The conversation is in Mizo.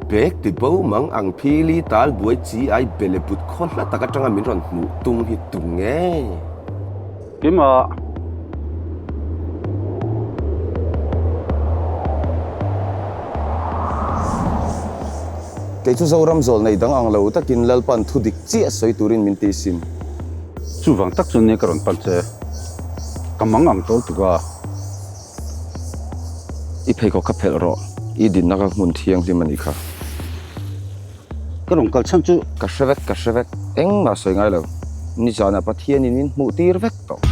Bag ti bo mang ang phili tal buai chi ai bele but khaw hla tak atanga min rawn hmuh tum hi tum nge? Keimah. Kei chu Zoram zawl nei dang ang lo takin Lalpan thu dik chiah sawi turin min ti sin. Chuvang tak chuan nia ka rawn pan che. Ka mang ang tawl tuk a. I pheikhawk kha phelh rawh. I dinna ka hmun thianghlim a nih kha. Ka rawn kal chhan chu. Ka hre vek, ka hre vek. Engmah sawi ngai lo. Nizanah Pathianin min hmuh tir vek tawh.